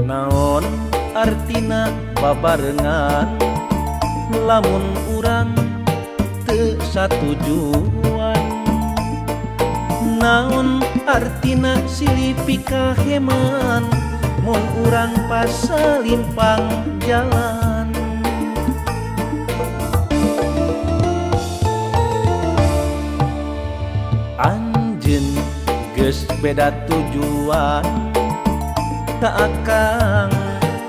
Naon artina babarengan lamun urang teu satujuan. Naon artina silih pikaheman mun urang pasalimpang jalan. Anjeun geus beda tujuan ka akang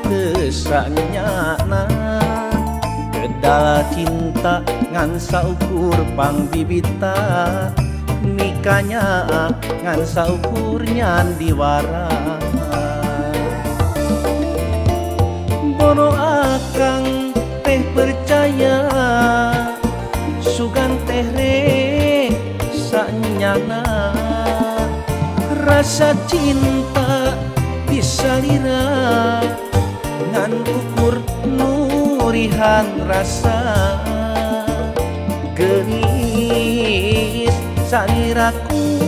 teu sanyana. Kedal cinta ngan saukur pangbibita, mikanya ngan saukur nyandiwara. Bono akang teh percaya sugan teh rek sanyana. Rasa cinta disalira ngan ukur nurihan rasa. Geulis saliraku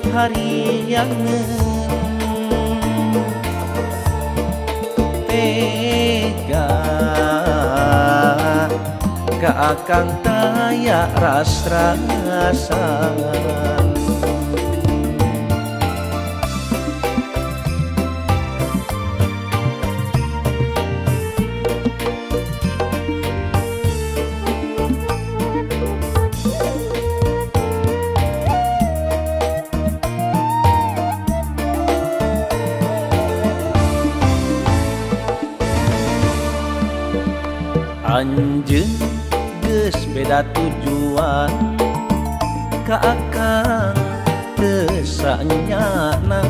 hariangeun tega ka akang taya ras-rasan. Anjeun geus beda tujuan ka akang teu sanyana.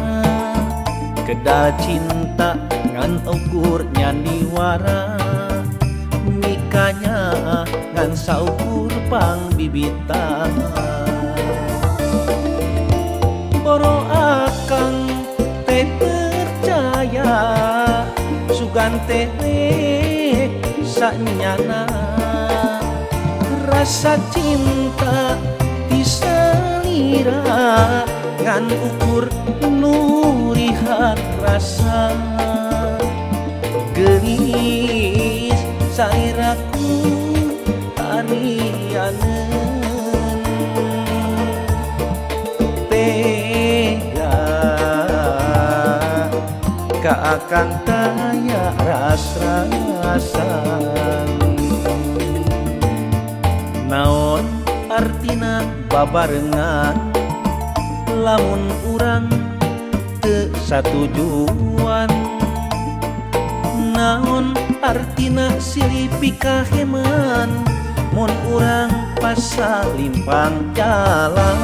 Kedal cinta ngan ukur nyandiwara, mikanya ngan saukur pangbibita. Boro akang teh percaya sugan teh sanyana. Rasa cinta disalira ngan ukur nurihan rasa. Geulis saliraku harianeun tega ka akang taya ras-rasan. Naon artina babarengan lamun urang teu satujuan. Naon artina silih pikaheman mun urang pasalimpang jalan.